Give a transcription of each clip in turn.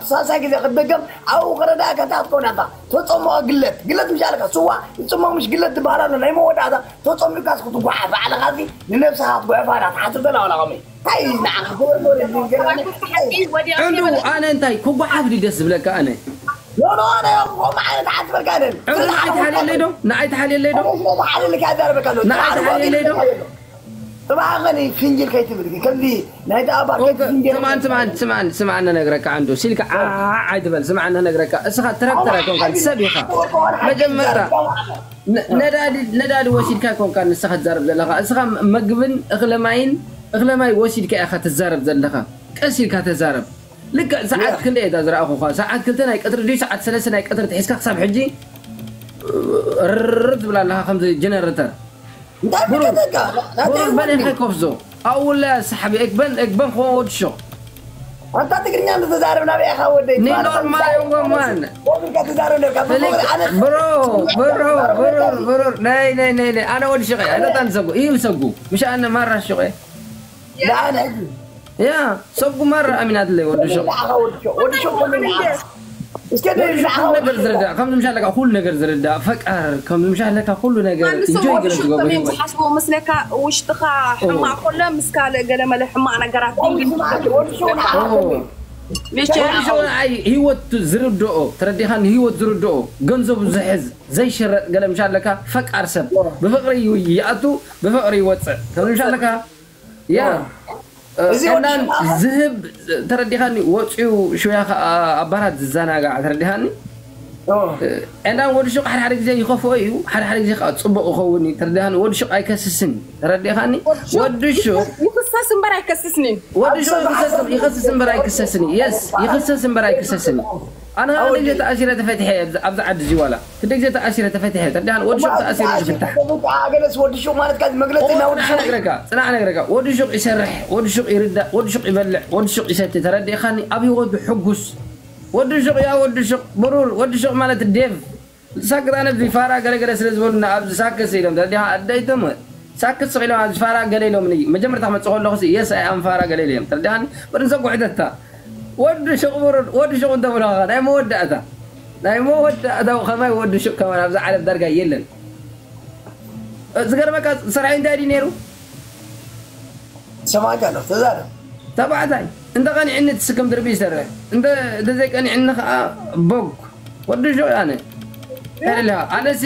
ሳልሳይ ግዜ ክትደገም ኣብኡ ክረዳእካ እንታይ ክትከውን ኢኻ? ተጸምኦ ግለት። ግለት ምሽ ኣለካ፣ ስዋ ይጽምኦ ምሽ ግለት ትበሃል ኣሎ። ናይ መወዳእታ ተጸሚእካስ ክትጓሓፍ ባዕልኻ እዚ ንነብስኻ ክትጉሕፋ ኢኻ ትሓስብ ዘላ ዋላ ከመይ? እንታይ እዩ ንዓኻ ክወርዶ ዝንገረኒ? ሓቂ ወዲያ ዕንዱ፣ ኣነ እንታይ ክጓሓፍ ድዩ ደስ ዝብለካ ኣነ? ኖ፣ ኖ፣ ኣነ ከምኡ ዓይነት ሓስበልካ ኣይደልን። ዕንዱ ንዓይ ትሓልየለይ ዶ? ንዓይ ትሓልየለይ ዶ? ኣነ ስለ ዝሓልየልካ ይዛረበካ ኣለኹ። ንዓይ ትሓልየለይ ዶ? ጽባሕ ኸኒ ፍንጅል ከይትብል ግን፣ ከምዚ ናይ ተኣባር ኦኬ፣ ከይትፍንጀል። ስምዓን፣ ስምዓን፣ ስምዓን፣ ስምዓን፣ ነግረካ ዓንዱ። ሲልካ ዓዕ ኣይትበል። ስምዓን፣ ነግረካ። እስኻ ትረክተር ኣይኮንካን፣ ሰብ ኢኻ። መጀመርታ ነ-፣ ነዳዲ፣ ነዳዲ ወሲድካ ኣይኮንካን ንስኻ ትዛረብ ዘለኻ። እስኻ መግብን እኽለ ማይን፣ እኽለ ማይ ወሲድካ ኢኻ ትዛረብ ዘለኻ። ቀስ ኢልካ ተዛረብ። ልክዕ ሰዓት ክንደይ እየ እታ ዝረኣኹኻ? ሰዓት ክልተ ናይ ቀትሪ ድዩ ሰዓት ሰለስተ ናይ ቀትሪ ትሒዝካ ክሳብ ሕጂ ርር ትብል ኣለኻ ከምዚ ጀነረተር። እንታይ ብሩር፣ ብለካ? ናተይ ብሩር በን ወዲ። ከይኮፍዞ። ኣውላ ሰሓቢ፣ እግበን፣ እግበን ክኾን ወዲ ሹቕ። ኣንታ ትግርኛ እንተተዛረብና በይ ኢኻ ወደይ። ኒ ትባል ኖርማል ከምዛ ወማን። ወዲ ከተዛረብ ነርካ። ፍሊክ፣ ብፍቕሪ ኣነ ብሮ፣ ብሮ፣ ብሩር፣ ብሩር። ናይ፣ ናይ፣ ናይ፣ ናይ። ኣነ ወዲ ሹቕ እየ። ኣነ ጣን ሰጉ፣ እዩ ሰጉ። ምሽ ኣነ ማራ ሹቕ እየ። ደኣ ንሕጂ። ያ፣ ሰብ ጉማር ኣሚናትለይ ወዲ ሹቕ። ንዓኻ ወዲ ሹቕ፣ ወዲ ሹቕ ከመይ ንዓኻ? እስከ ደይ ወዲ ሹቕ ንዓኻ ኩሉ ወዲ ነገር ሹቕ። ዝርዳእ፣ ከምዚ ምሻለካ ኩሉ ነገር ዝርዳእ፣ ፈቃር፣ ከምዚ ምሻለካ ኩሉ ነገር ኣንስ ኢንጆይ ወዲ ገለ ሹቕ ዝገብር ከመይ ህይወት። ዝሓስቦ መስለካ? ውሽጥኻ ኦ። ሕማቕ ኮሎ ምስ ካልእ ገለ መለ ሕማቕ ነገራት ከምዚ ይብል። ስምዓኒ፣ ወዲ ሹቕ ንዓኻ ኦ። ከመይ? መቸ ወዲ ሹቕ ንዓይ ህይወት ዝርድኦ፣ ተረዲኻኒ? ህይወት ዝርድኦ፣ ገንዘቡ ዝሕዝ፣ ዘይሽረጥ ገለ ምሻለካ ፈቃር ሰብ። ኦ። ብፍቕሪ ይኣቱ፣ ብፍቕሪ ይወጽእ። ከምዚ ምሻለካ ያ። ኦ። እዚ ወዲ እናን ሹቕ ዝህብ ተረዲኻኒ፣ ወፂኡ ሽውያ ከዓ ኣብ ባራት ዝዘናጋዕ ተረዲኻኒ። ኦ። እናን ወዲ ሹቕ ሓደ ሓደ ግዜ ይኸፍኦ እዩ፣ ሓደ ሓደ ግዜ ከዓ ፅቡቕ ይኸውን እዩ። ተረዲኻኒ፣ ወዲ ሹቕ ኣይከስስን እዩ። ተረዲኻኒ? ወዲ ሹቕ ወዲ ሹቕ ይኸስ-፣ ይኽሰስ እምበር ኣይከስስን እዩ። ወዲ ሹቕ ይኸስስ፣ ይኸስስ እምበር ኣይክሰስን እዩ። የስ፣ ይኽሰስ እምበር ኣይክሰስን እዩ። ኣነ ኣወዲ። ሓደ ግዜ ተኣሲረ ተፈቲሐ እየ ኣብዚ፣ ኣብዚ ዓዲ እዚ ዋላ። ክንደይ ግዜ ተኣሲረ ተፈቲሐ፣ ተዳን ወዲ ሹቕ ተኣሲሩ ዝፍታሕ። ኣገለስ ወዲ ሹቕ ማለት ካዚ መግለጺ ኦ፣ ናይ ወዲ ጽናሕ ሹቕ። ነግረካ፣ ጽናሕ ነግረካ። ወዲ ሹቕ ይሰርሕ፣ ወዲ ሹቕ ይርዳእ፣ ወዲ ሹቕ ይበልዕ፣ ወዲ ሹቕ ይሰቲ። ተረዲእኻኒ? ኣብ ህይወቱ ሕጉስ። ወዲ ሹቕ ያ ወዲ ሹቕ፣ ብሩር፣ ወዲ ሹቕ ማለት ዴቭ። ሳክት ኣነ እዚ ፋራ ገለ ገለ ስለ ዝበሉና ኣብዚ ሳክት ኢሎም። ተረዲእኻ? ኣደይቶም ሳክት ስቕ ኢሎም ኣብዚ ፋራ ገለ ኢሎምኒ። መጀመርታ ክመጽእ ከለኹ ሲ፣ የስ፣ ኣይ ኣም ፋራ ገለ ኢሎም። ተረዲእኻኒ? በርንሰ ጉሕተታ። ወዲ ሹቕ ብሩር፣ ወዲ ሹቕ እንተብሉኻ፣ ናይ መወዳእታ። ናይ መወዳእታ ከማይ ወዲ ሹቕ ከማን ኣብዛ ዓለም ዳርጋ የለን። ዝገርመካ፣ ሰራሒ እንታይ ድዩ ነይሩ? ሰማዕካ ኣለኹ፣ ተዛረብ። ተባዕታይ። እንተ ቀኒዕኒ ትስክም ድርቢ ይሰርሕ። እንተ፣ እንተ ዘይቀኒዕኒ ኸዓ ቦግ። ወዲ ሹቕ ኣነ። እንታይ ኢልካ? ኣነሲ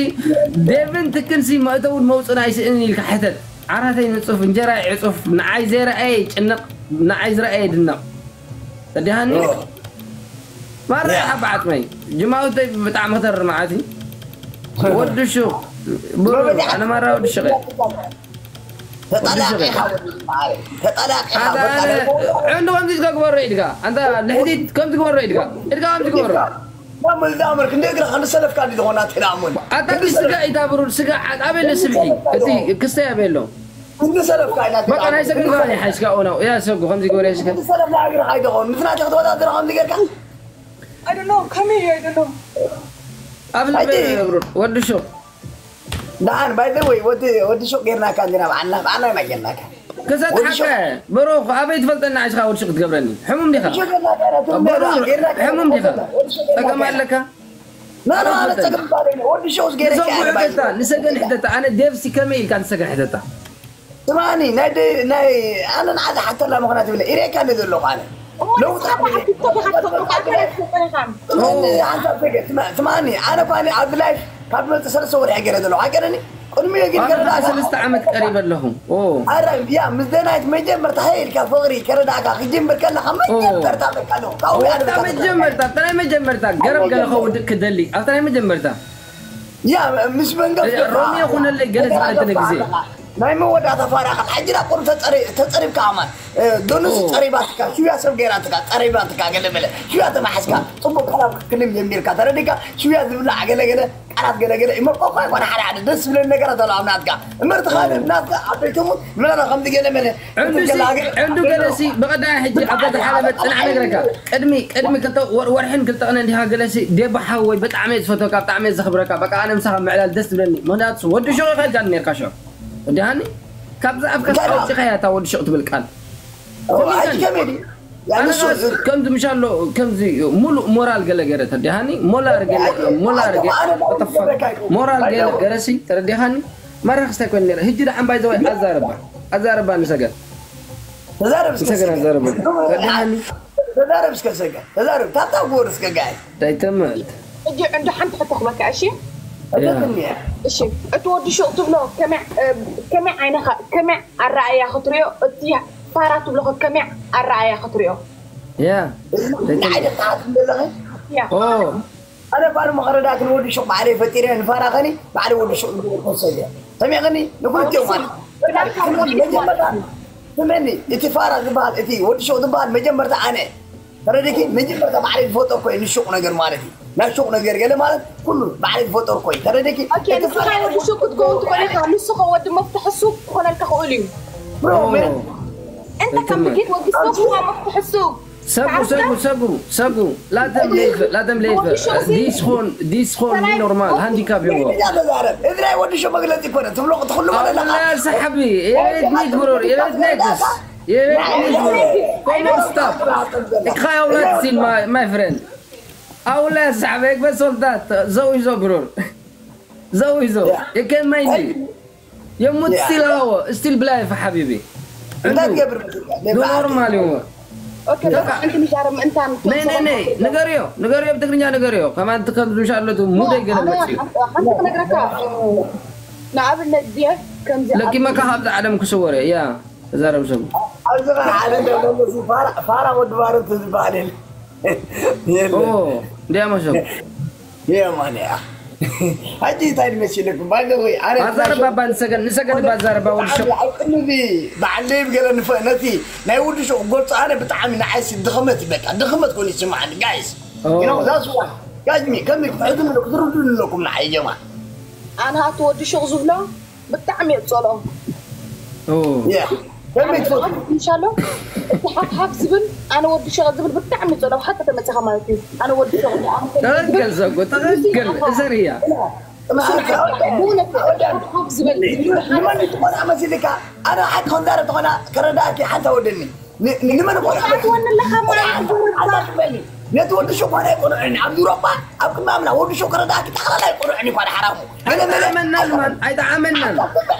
ዴቭን ትክንሲ መእተውን መውፅእን ኣይስእንን ኢልካ ሕተት። ዓራተይ ንፁፍ፣ እንጀራይ ዕፁፍ፣ ንዓይ ዘይረኣየ ይጭነቕ፣ ንዓይ ዝረኣየ ይድነቕ። ተዲሃኒ? ኦ። ማራ ያ። ሓባ ዓፅመይ። ጅማውተይ ብጣዕሚ ክተርር መዓት እዩ። ወዲ ሹቕ። ብሩር፣ መበል ኣነ ማራ ወዲ ሹቕ እየ። ተጠላቒ ወዲ ሹቕ እየ። ሓወይ በዓል። ተጠላቒ ኣታ ሓወይ ኣነ በዓል። ዕንዲ ከምዚ ዝገብሮ ኢድካ። ኣንታ ልሕዲት ከምዚ ዝገብሮ ኢድካ። ኢድካ ከምዚ ዝገብሮ። ዳመል፣ ዳመል፣ ክንደይ እግርኻ ንሰለፍካ እንዲ ዝኾና ትዳመል። ኣታ ክንዲ ስጋ ሰለፍ-፣ ኢታ ብሩር፣ ስጋ ዓጥ ኣበይ ኣሎ ስብሒ? እቲ ክስተይ ኣበይ ኣሎ? ክንዲ ሰለፍካ ኢና በቃ ናይ ትዳመል። ሰገን ክንዲ ጓኒ ሰለፍ-፣ ሓይስካ ኦናው። ያ ሰጉ ከምዚ ገበረ ስጋ። ክንዲ ሰለፍና እግርኻ ኣይትኾን። ምስ ናተይ ክትወዳደር ከምዚ ጌርካ? I don't know፣ ከመይ እዩ? I don't know። ኣብ ልበ ኣይቲ። ብሩር፣ ወዲ ሹቕ። ደሓን፣ by the way፣ ወዲ፣ ወዲ ሹቕ ጌርናካ እንዲና፣ ብዓልና፣ ብዓልና ኢና ጌርናካ። ክሰጥ ወዲ ሓቀ፣ ሹቕ ብሩኽ፣ ኣበይ ትፈልጠና ዓሽኻ ወዲ ሹቕ ክትገብረኒ? ሕሙም ዲኻ? ወዲ ሹቕ ጌርናካ ኢና፣ ትም-፣ ብሩር፣ ጌርናካ ኢና፣ ሕሙም ዲኻ? ወዲ ሹቕ ጌርናካ ጸገም ኢና። ኣለካ? ና፣ ና፣ ኣበይ ኣነ ትፈልጠኒ? ጸገም ባለይ፣ ወዲ ሹቕ ጌረካ ንሰጉ እየ፣ by the ሕተታ፣ way። ንሰገን ሕተታ። ኣነ ዴቭሲ ከመይ ኢልካ ንሰገን ሕተታ? ስማኒ፣ ናይ ደ-፣ ናይ ኣነ ንዓ ዝሓተላ ምኽንያት ይብለ፣ ኢሬካ እንደ ዘለኹ ኣነ። እሞ ለውጥ ንስኻ ኣብ ቲክቶክ ኢኻ ትፈጥሮ፣ ኣብ ገለ ትፈጥሮ ኢኻ። ስማኒ፣ ሓንሳብ ሰገ-፣ ስማ-፣ ስማኒ፣ ኣነ እኳ ኣብ ላይፍ ካብ ዝመጽእ ሰለስተ ወርሒ ገለ ዘለኹ፣ ኣይገለኒ? ቅድሚኡ ግን ኣነ ገለ ከዓ ዳጋ ሰለስተ ዓመት ቀሪበ ኣለኹ። ኦ። ኣረ፣ ያ፣ ምስ ደናይት መጀመርታ፣ ሄይ ኢልካ ፍቕሪ ከረዳእካ ክጅምር ከለኻ፣ ኦ። መጀመርታ በቃ ኣለኹ። ካብኡ ወላ ያለ በቃ መጀመርታ፣ ኣብታ ናይ መጀመርታ፣ ገረብ ገለ መጀመርታ። ከውድእ ክደሊ፣ ኣብታ ናይ መጀመርታ። ያ፣ ምስ መንገፍ እ፣ ገዛ ሮሚ ይኹነለይ ገለ ዝበለትኒ ግዜ። ናይ መወዳእታ ፋራ ኸም ሕጂ ናብ ቁሩብ ተጸሪ-፣ ተጸሪብካ ኣማን። እ፣ ደኑስ ኦ። ጸሪባትካ፣ ሽውያ ሰብ ገይራትካ፣ ጸሪባትካ፣ ገለ መለ። ሽውያ ተማሕስካ፣ ጽቡቕ ቃላት ክትክልም ጀሚርካ፣ ተረዲእካ፣ ሽውያ ዝብላዕ ገለ ገለ፣ ቃላት ገለ ገለ፣ ይመርቆ እኳ ይኮነ ሓደ ሓደ ደስ ዝብለኒ ነገራት ኣሎ ኣብ ናትካ። እምበር እቲ ካልእ ናትካ ዓበይቶምን ንመራ ከምዚ ገለ መለ። ዕንዱሲ፣ ዕንዱ ገለሲ፣ ብቐዳማይ ሕጂ ኣብዛ ዝሓለፈት ጽናሕ ነግረካ። ቅድሚ፣ ቅድሚ ክልተ ወር-፣ ወርሕን ክልተ ቀነ እንዲኻ ገለሲ፣ ዴባ ሓወይ፣ ብጣዕሚ እየ ዝፈትወካ፣ ብጣዕሚ እየ ዘኽብረካ። በቃ ኣነ ምሳኻ ምዕላል ደስ ዝብለኒ። ምኽንያቱ ወዲ ሹቕ ኢኻ ኢልካኒ ነርካ ሽዑ። እንዲሃኒ፣ ካብዛ ኣፍካ እንታይ ደኣ? ኣውጺኻያ እታ ወዲ ሹቕ ትብል ቃል። ኦ፣ ሕጂ ከመይ ድዩ? ኣነ ከምዚ ምሻሎ ከምዚ ሙሉእ ሞራል ገለ ገረ ተረዲኻኒ። ሞራል ገለ ሞራል ገለ ሞራል ገለ ገረሲ ተረዲኻኒ። መራኽስታይ ኮን ነረ። ህጂ ደሓን ባይ ዘወይ ኣዛረባ ኣዛረባ ንሰገን ተዛረብ እስከ ንሰገን ኣዛረባ ተረዲኻኒ። ተዛረብ እስከ ሰገን ተዛረብ ታታ ጎር እስከ ጋይ ዳይተመልት ሕጂ ዕንዲ ሓንቲ ሕቶ ክበካ እሺ። እሺ እቲ ወዲ ሹቕ ትብሎ ከመይ ከመይ ዓይነኻ ከመይ ኣረኣያ ክትሪኦ እቲ ፋራ ትብሎ ከመይ ኣረኣያ ክትሪኦ። ያ ንዓይ ደቃ ትብለለኸ ያ ኦ ኣነ ፋር መኸረዳት ንወዲ ሹቕ ባዕለይ ፈጢረ ንፋራ ኸኒ ባዕለይ ወዲ ሹቕ ዝገበርኩ ሰብ እየ። ሰሚዕኽኒ ንክልቲኦም ማለት መጀመርታ ስመኒ እቲ ፋራ ዝበሃል እቲ ወዲ ሹቕ ዝበሃል መጀመርታ ኣነ ተረዲኪ መጀመርታ ባዕለይ ዝፈጠርኩ እየ ንሹቕ ነገር ማለት እዩ። ናይ ሹቕ ነገር ገለ ማለት ኩሉ ባዕለይ ዝፈጠርኩ እዩ። ተረዲኪ ኦኬ ንስኻ ወዲ ሹቕ ክትከውን ትኽእል ኢኻ። ንሱ ኸ ወዲ መፍትሒ ሱቅ ክኾነልካ ክእል እዩ። ብሮ ሜን እንተ ከም ብጌት ወዲ ሱቅ ዋ መፍትሒ ሱቅ ሰጉ ሰጉ ሰጉ ሰጉ ላተም ሌፈ ላተም ሌፈ ዲስኮን ዲስኮን ሚ ኖርማል ሃንዲካፕ ይዎ እዛ ተዛረብ እዚ ናይ ወዲ ሹቕ መግለፂ ይኮነ ትብሎ ክትኩሉ ማለት ኣለኻ ኣውላ ሰሓቢ ኤት ሚት ብሮር ኤት ኔክስ ኤት ሚት ብሮር ኮመን ስታፕ ኢኻ ኣውላ ሲን ማይ ፍሬንድ ኣውላ ሰሓቢ ኤግበ ሶልታት ዘው ይዞ ብሮር ዘው ይዞ የከን ማይንዲ يموت ستيل هوا ستيل بلايف حبيبي እንታይ ትገብር ኖርማል እዩ ኦኬ ሓንቲ ንዛረብ ምእንታን ነይ ነይ ነይ ንገርዮ ንገርዮ ብትግርኛ ንገርዮ ከማን ከም ዝሻለቱ ሙደይ ገለ መጽዩ ሓንቲ ክነግረካ ንኣብነት ድየ ከምዚ ለኪመካ ካብዚ ዓለም ክስወር እየ ያ ተዛረብ ሰብ ኣብዚ ኸ ሓደ እንደመለሱ ፋራ ወዲ ባረንቱ ዝበሃል የለ እንዲያ መሰብ የማንያ ሕጂ እንታይ ንመሲለኩም ባይዘወይ ኣነ ኣዛረባ ባ ንሰገን ንሰገን ባዛረባ ወዲ ሸ ኣብ ቅድሚ በዓል ደይብ ገለ ንፈ ነቲ ናይ ወዲ ሸ ክገልፆ ኣነ ብጣዕሚ ንዓይሲ ድኽመት በቃ ድኽመት ኮይኑ ይስማዓኒ ጋይስ ዛስዋ ጋጅሚ ከም ክትሕድም ክትርዱ ኣለኩም ንዓይ ጀማ ኣነ ኣቲ ወዲ ሹቕ ዝብሎ ብጣዕሚ እየ ዝፀልኦ ከመይ ትፈቱ ኢንሻሎ እቲ ሓፍሓፍ ዝብል ኣነ ወዲ ሸቐ ዝብል ብጣዕሚ ዝፀልኦ ሓቂ ተመፀኻ ማለት እዩ ኣነ ወዲ ሸቐ ትኽክል ዘጎ ትኽክል እዘርያ ብእውነት ሓፍሓፍ ዝብል ንመን ትኾና መሲልካ ኣነ ሓቂ ከምዛረ ትኾና ከረዳእኪ ሓንታ ወደኒ ንመን ትወንለካ ማለት ነቲ ወዲ ሸው ኳና ኣይቆንዐኒ ኣብዚ ዩሮጳ ኣብ ቅድሚ ኣምላ ወዲ ሸው ከረዳእኪ ጠቕላላ ኣይቆንዐኒ ኳ ሓራሙ ኣይጠዓመናን ማን ኣይጠዓመናን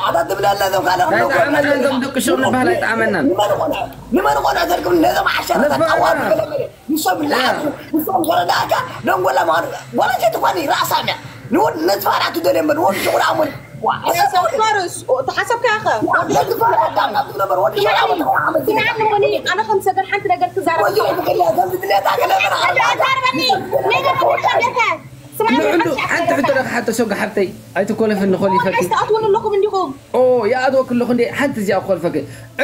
ኣታ ትብለና ዞም ካልእ ኣይጠዓመናን ዞም ደቂ ሸው ንበሃል ኣይጠዓመናን ንመን ቆንዐ ዘርግብ ነዞም ዓሻ ንሶም ላዓቱ ንሶም ከረዳእካ ደንጎላ ማለት ወላ ሸትኳኒ ራእሳምያ ንወድ ነትፋራቱ ደለ እምበር ወዲ ሸው ዳኣ ሞን ፋርስ ተሓሰብካ ኢኸ ስምዓኒ ሞኒ ኣነ ከም ሰገን ሓንቲ ነገር ክዛረብ ኣዛርበኒ ነገር ከመይ ሓገርካ ስምዓኒ ንዕንዱ ሓንቲ ሕቶ ዶ ክሓቶ ሰው ሓብተይ ኣይትኮለፍኒ ኮሊፈኪ ተኣትወኒ ኣለኹም እንዲኹም ኦ ይኣትወኪ ኣለኹ እንዴ ሓንቲ እዚኣ ክኮልፈኪ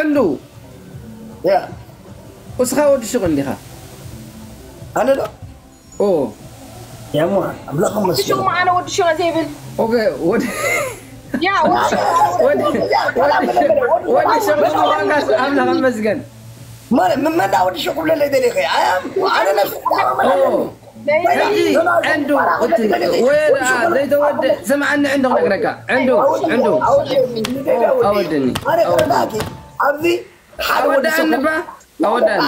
ዕንዱ ያ እስኻ ወዲ ሹቕ እንዲኻ ኣነ ዶ ኦ ያማ ኣምላኽ እቲ ሽሙ ኣነ ወዲ ሽዑ ዘይብል ኦኬ ወዲ ያ ወዲ ሽዑ ወዲ ወዲ ወዲ ሸቆ ኳንጋስ ኣምላኽ ይመስገን መን መን ዳ ወዲ ሽዑ ክብለለይ ደሊኺ ኣነ ነፍሲ ኦ ሕጂ ዕንዱ እቲ ወይ ደኣ ዘይተወደ ስምዓኒ ዕንዱ ክነግረካ ዕንዱ ዕንዱ ኣወደኒ ኣነ ተረዳእኪ ኣብዚ ሓደ ወዲ ኣወዳእኒ ሰብ ባ ኣወዳእኒ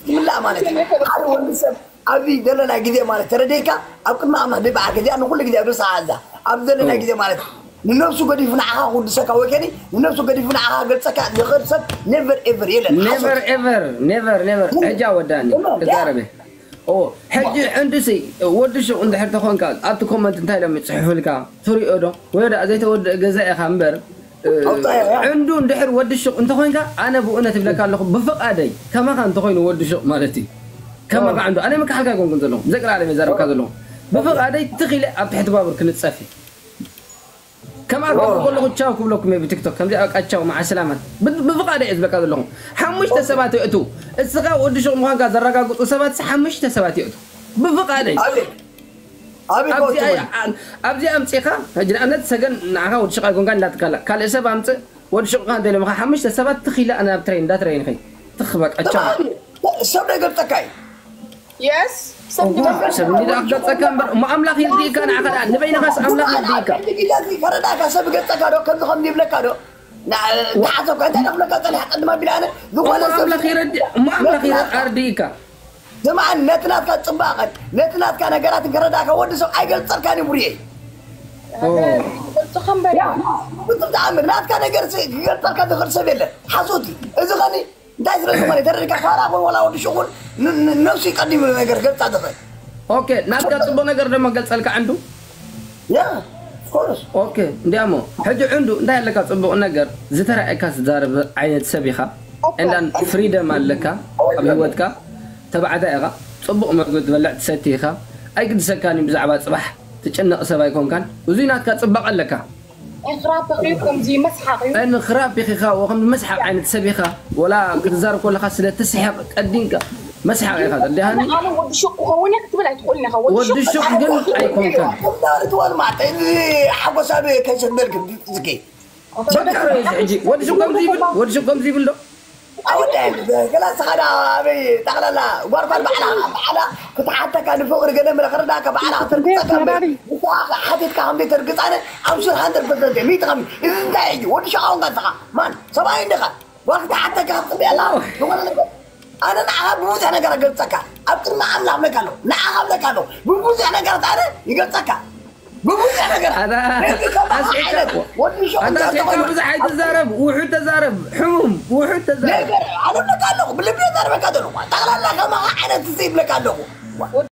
ትምላእ ማለት እዩ ሓደ ወዲ ሰብ ኣብዚ ዘለና ግዜ ማለት ተረደይካ ኣብ ቅድሚ ኣምላኽ ብብዓክ እዚኣ ንኩሉ ግዜ ኣብ ርእሳ ኣዛ ኣብ ዘለና ግዜ ማለት ንነብሱ ገዲፉ ንዓኻ ክውድሰካ ወይ ከኒ ንነብሱ ገዲፉ ንዓኻ ገልጸካ ዝኽእል ሰብ never ever የለን never ever never never ሕጂ ኣወዳእኒ ክዛረበ ኦ ሕጂ ዕንዱሲ ወዲ ሹቕ እንድሕር ተኾንካ ኣብቲ ኮመንት እንታይ ኢሎም ይፅሕፉልካ ትሪኦ ዶ ወይ ደኣ ዘይተወድአ ገዛ ኢኻ እምበር ዕንዱ እንድሕር ወዲ ሹቕ እንተኾንካ ኣነ ብእውነት ይብለካ ኣለኹ ብፍቓደይ ከማኻ እንተኾይኑ ወዲ ሹቕ ማለት እዩ ከማኻ ዕንዱ ኣነ ምክሓልካ ኣይኮንኩን ዘለኹ ብዘይ ቅድሚ ዓለም የዛረብካ ዘለኹ ብፍቓደይ ትኺለ ኣብ ትሕቲ ባቡር ክንፀፍ እዩ ከምኣ ክገብር ከለኹ ቻው ክብለኩም እየ ብቲክቶክ ከምዚኣ በቃ ቻው መዓ ሰላማት ብ- ብፍቓደይ እየ ዝብለካ ዘለኹ ሓሙሽተ ሰባት የእቱ እስኻ ወዲ ሹቕ ምዃንካ ዘረጋግፁ ሰባት ሓሙሽተ ሰባት የእቱ ብፍቓደይ ኣቤት ኣቤት ኣብዚኣ ኮትኩ እያ- ኣብዚኣ ኣምፂኻ ሕጂ ንኣብነት ሰገን ንዓኻ ወዲ ሽቕ ኣይኮንካ እንዳትካላ ካልእ ሰብ ኣምፅእ ወዲ ሽቕካ እንተኢሎምኻ ሓሙሽተ ሰባት ትኺላ ናብ ትረይ እንዳትረይ ንኸይ ትኽበቃቸው ሰብ ዶ ይገልጸካ እዩ የስ ሰብ ሰብ እንዲ ደኣ ክገልጸካ እምበር እሞ ኣምላኽ ይርድእካ ንዓኻ ደኣ ንበይንኻስ ኣምላኽ ይርድእካ ግዳዚ ከረዳእካ ሰብ ይገልጸካ ዶ ከምዚ ከምዚ ይብለካ ዶ ንሓሰብካ እንታይ ደፍለካ ጸኒሓ ቅድማ ቢላነ ዝኾነ እሞ ኣምላኽ ይረድእ እሞ ኣምላኽ ይረድእ ኣርድእካ ስማዕን ነቲ ናትካ ጽባቐን ነቲ ናትካ ነገራትን ከረዳእካ ወዲ ሰብ ኣይገልጸልካን እዩ ብርየ ገልጽኻ እምበር ብትም ተኣምር ናትካ ነገር ክገልጸልካ ዝኽእል ሰብ የለን ሓሶት እዩ እዚ ኸኒ እንታይ ስለ ዝኾነ ተረድካ ፋራ ኾን ወላ ወዲ ሽኹን ነፍሱ ይቀዲሙ ነገር ገልጻ ዝኽእል ኦኬ ናትካ ጽቡቕ ነገር ደሞ ገልጸልካ ዕንዱ ያ ኮርስ ኦኬ እንዲያሞ ሕጂ ዕንዱ እንታይ ኣለካ ጽቡቕ ነገር ዝተረኣየካ ዝዛረብ ዓይነት ሰብ ኢኻ እንዳን ፍሪደም ኣለካ ኣብ ህይወትካ ተባዕታይ ኢኻ ጽቡቕ መግቢ ትበልዕ ትሰቲ ኢኻ ኣይግድሰካን እዩ ብዛዕባ ጽባሕ ትጭነቕ ሰብ ኣይኮንካን እዙይ ናትካ ጽባቐ ኣለካ እኽራብ ተኽሪብ ከምዚ መስሓቕ እዩ ንኽራብ ኢኻ ወኸም መስሓቕ ዓይነት ሰብ ኢኻ ወላ ክትዛረብ ከለኻ ስለ ትስሕቕ ቀዲንካ መስሓቕ ኢኻ ተደሃኒ ኣነ ወዲ ሹቕ ክኸውን እየ ክትብል ኣይትኽእልን ኢኻ ወዲ ሹቕ ግን ኣይኮንካን ትወል ማለት እዚ ሓጎስ ኣብ ከይሰበልክ ዝገይ በቃ ሕጂ ወዲ ሹቕ ከምዚ ይብል ወዲ ሹቕ ከምዚ ይብል ዶ ኣወዳይ ገላ ስኻ ዳ ኣበይ ጠቕላላ ጓርኳን ባዕላ ባዕላ ክትሓተካ ንፍቕሪ ገለ ምለ ክርዳእካ ባዕላ ክትርግጸካ ሓቲትካ ከም ዘይተርግጻነ ኣብ ሱር ሃንደር ፐርሰንት ሚእቲ ከም እዚ እንታይ እዩ ወዲ ሸቃውን ጋር ስኻ ማን ሰብኣይ እንዲኻ ጓል ክትሓተካ ክትጽበየላ ዝኾነ ነገር ኣነ ንዓኻ ብብዙሕ ነገር እገልጸካ ኣብ ቅድሚ ኣምላኽ ብለካ ኣለኹ ንዓኻ ብለካ ኣለኹ ብብዙሕ ነገራት ኣነ ይገልጸካ ብብዙሕ ነገር ኣታ ነዚ ከማኻ ኣስዒካ ዓይነት ወዲ ሸቃውን ኣታ ኣስዒካ ጋር ብዙሕ ኣይትዛረብ ውሑድ ተዛረብ ሕሙም ውሑድ ተዛረብ ነገር ኣነ ብለካ ኣለኹ ብልቢ ዘርበካ ዘለኹ ጠቕላላ ከማኻ ዓይነት ትጽይ ብለካ ኣለኹ